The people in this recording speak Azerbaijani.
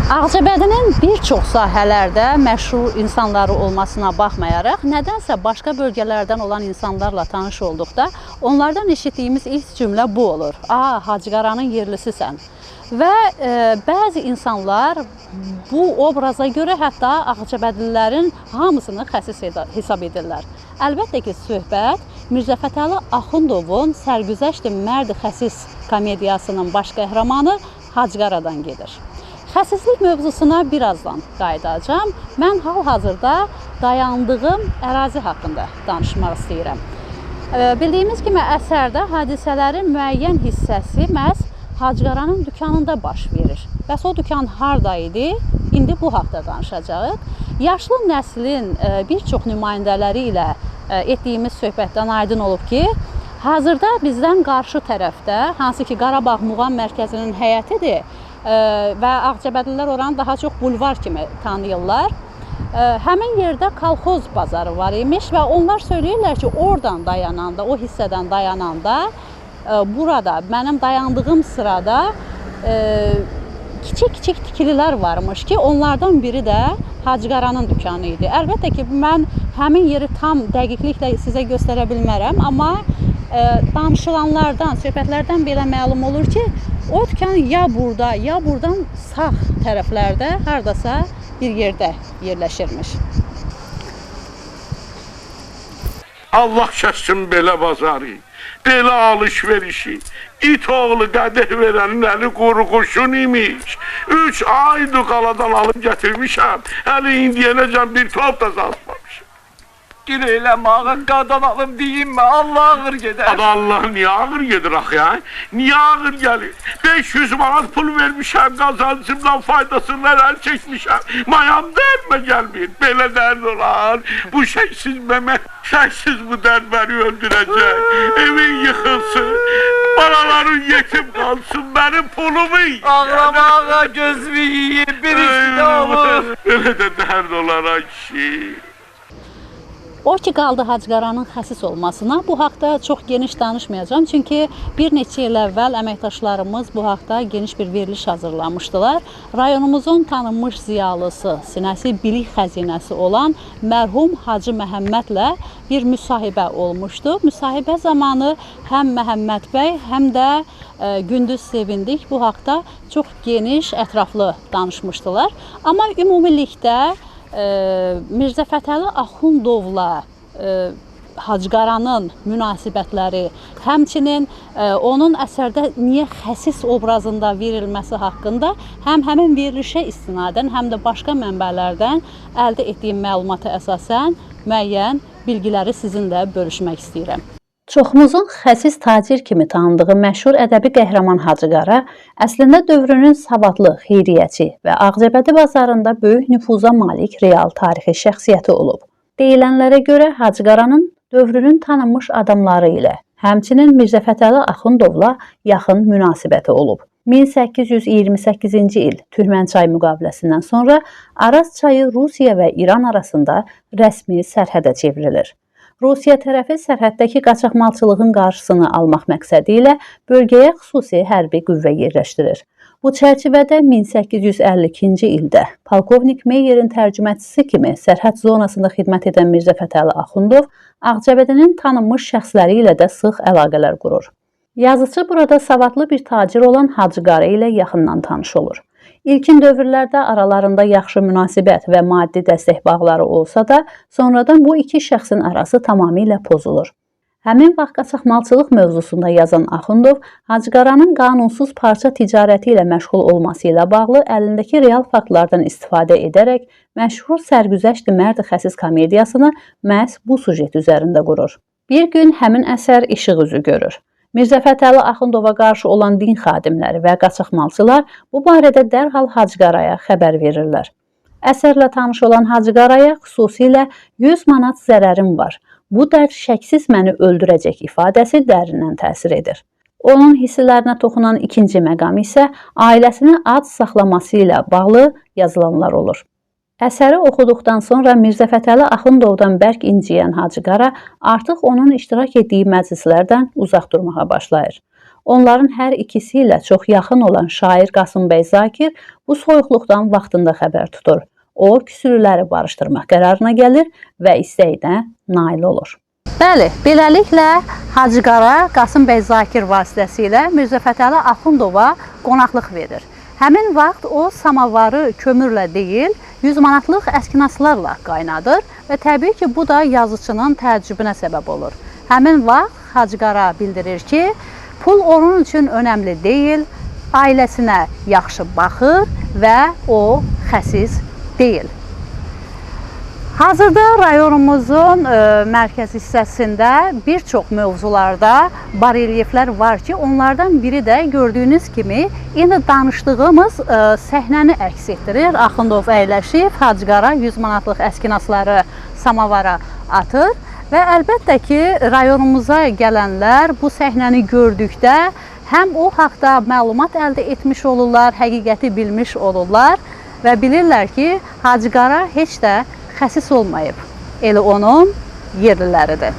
Ağcabədinin bir çox sahələrdə məşhur insanları olmasına baxmayaraq, nədənsə başqa bölgələrdən olan insanlarla tanış olduqda onlardan eşitdiyimiz ilk cümlə bu olur. "A, Hacıqaranın yerlisisən." Və bəzi insanlar bu obraza görə hətta Ağcabədlilərin hamısını xəsis hesab edirlər. Əlbəttə ki, söhbət Mirzə Fətəli Axundovun Sərgüzəşti Mərd Xəsis komediyasının baş qəhrəmanı Hacıqaradan gedir. Xəsislik mövzusuna birazdan qayıdacağam. Mən hal-hazırda dayandığım ərazi haqqında danışmaq istəyirəm. Bildiyimiz kimi əsərdə hadisələrin müəyyən hissəsi məhz Hacıqaranın dükanında baş verir. Bəs o dükan harda idi? İndi bu haqda danışacağıq. Yaşlı nəslin bir çox nümayəndələri ilə etdiyimiz söhbətdən aydın olub ki, hazırda bizdən qarşı tərəfdə, hansı ki Qarabağ Muğam Mərkəzinin həyətidir və Ağcabədlilər oranı daha çox bulvar kimi tanıyırlar. Həmin yerdə kolxoz bazarı var imiş və onlar söyləyirlər ki, oradan dayananda, o hissədən dayananda, burada mənim dayandığım sırada kiçik-kiçik tikililər varmış ki, onlardan biri də Hacıqaranın dükanı idi. Əlbəttə ki, mən həmin yeri tam dəqiqliklə sizə göstərə bilmərəm, amma danışılanlardan, söhbətlərdən belə məlum olur ki, o dükan ya burada, ya buradan sağ tərəflərdə hardasa bir yerdə yerləşirmiş. Allah kəssin belə bazarı, belə alış-verişi. İt oğlu qədeh verənin əli qurğuşun imiş. 3 aydır qaladan alıb gətirmişəm. Hələ indiyənəcən bir top da satmamışım. Gül eləmə ağa, qadan alım deyim mi? Allah ağır gedər. Adı Allah niyə ağır gedir axı ya? Niyə ağır gəlir? 500 manat pul vermişəm, qazancımdan faydasından əl çəkmişəm. Mayam dərmə gəlmir. Belə dərd olar. Bu şəksiz Məmət, şəksiz bu dərd məni öldürəcək. Evin yıxılsın, balaların yetim qalsın, mənim pulumu yiyər. Ağlama ağa, gözümü yiyib, bir işdə olur. Belə də dərd olar ay kişi. O ki qaldı Hacıqaranın xəsis olmasına, bu haqda çox geniş danışmayacağam. Çünki bir neçə il əvvəl əməkdaşlarımız bu haqda geniş bir veriliş hazırlamışdılar. Rayonumuzun tanınmış ziyalısı, sinəsi bilik xəzinəsi olan mərhum Hacı Məhəmmədlə bir müsahibə olmuşdu. Müsahibə zamanı həm Məhəmməd bəy, həm də Gündüz Sevindik bu haqda çox geniş, ətraflı danışmışdılar. Amma ümumilikdə Mirzə Fətəli Axundovla Hacıqaranın münasibətləri, həmçinin onun əsərdə niyə xəsis obrazında verilməsi haqqında həm həmin verilişə istinadən, həm də başqa mənbələrdən əldə etdiyim məlumata əsasən müəyyən bilgiləri sizinlə bölüşmək istəyirəm. Çoxumuzun xəsis tacir kimi tanıdığı məşhur ədəbi qəhrəman Hacıqara əslində dövrünün savadlı, xeyriyyəçi və Ağcabədi bazarında böyük nüfuza malik real tarixi şəxsiyyəti olub. Deyilənlərə görə Hacıqaranın dövrünün tanınmış adamları ilə, həmçinin Mirzə Fətəli Axundovla yaxın münasibəti olub. 1828-ci il Türkmənçay müqaviləsindən sonra Araz çayı Rusiya və İran arasında rəsmi sərhədə çevrilir. Rusiya tərəfi sərhəddəki qaçaqmalçılığın qarşısını almaq məqsədi ilə bölgəyə xüsusi hərbi qüvvə yerləşdirir. Bu çərçivədə 1852-ci ildə polkovnik Meyerin tərcüməçisi kimi sərhəd zonasında xidmət edən Mirzə Fətəli Axundov Ağcabədinin tanınmış şəxsləri ilə də sıx əlaqələr qurur. Yazıçı burada savadlı bir tacir olan Hacıqara ilə yaxından tanış olur. İlkin dövrlərdə aralarında yaxşı münasibət və maddi dəstək bağları olsa da, sonradan bu iki şəxsin arası tamamilə pozulur. Həmin vaxt qaçaqmalçılıq mövzusunda yazan Axundov, Hacıqaranın qanunsuz parça ticarəti ilə məşğul olması ilə bağlı əlindəki real faktlardan istifadə edərək məşhur Sərgüzəşti Mərd Xəsis komediyasını məhz bu sujet üzərində qurur. Bir gün həmin əsər işıq üzü görür. Mirzə Fətəli Axundova qarşı olan din xadimləri və qaçaqmalçılar bu barədə dərhal Hacıqaraya xəbər verirlər. Əsərlə tanış olan Hacıqaraya xüsusilə 100 manat zərərim var, bu dərd şəksiz məni öldürəcək ifadəsi dərindən təsir edir. Onun hissələrinə toxunan ikinci məqam isə ailəsini ac saxlaması ilə bağlı yazılanlar olur. Əsəri oxuduqdan sonra Mirzə Fətəli Axundovdan bərk inciyən Hacıqara artıq onun iştirak etdiyi məclislərdən uzaq durmağa başlayır. Onların hər ikisi ilə çox yaxın olan şair Qasım bəy Zakir bu soyuqluqdan vaxtında xəbər tutur. O, küsülüləri barışdırmaq qərarına gəlir və istəyinə nail olur. Bəli, beləliklə Hacı Qara Qasım bəy Zakir vasitəsilə Mirzə Fətəli Axundova qonaqlıq verir. Həmin vaxt o samavarı kömürlə deyil, 100 manatlıq əskinaslarla qaynadır və təbii ki, bu da yazıçının təəccübünə səbəb olur. Həmin vaxt Hacı Qara bildirir ki, pul onun üçün önəmli deyil, ailəsinə yaxşı baxır və o xəsis deyil. Hazırda rayonumuzun mərkəzi hissəsində bir çox mövzularda barelyeflər var ki, onlardan biri də gördüyünüz kimi indi danışdığımız səhnəni əks etdirir. Axundov əyləşib, Hacı Qara 100 manatlıq əskinasları samavara atır və əlbəttə ki, rayonumuza gələnlər bu səhnəni gördükdə həm o haqda məlumat əldə etmiş olurlar, həqiqəti bilmiş olurlar və bilirlər ki, Hacı Qara heç də xəsis olmayıb. Elə onun yerliləridir.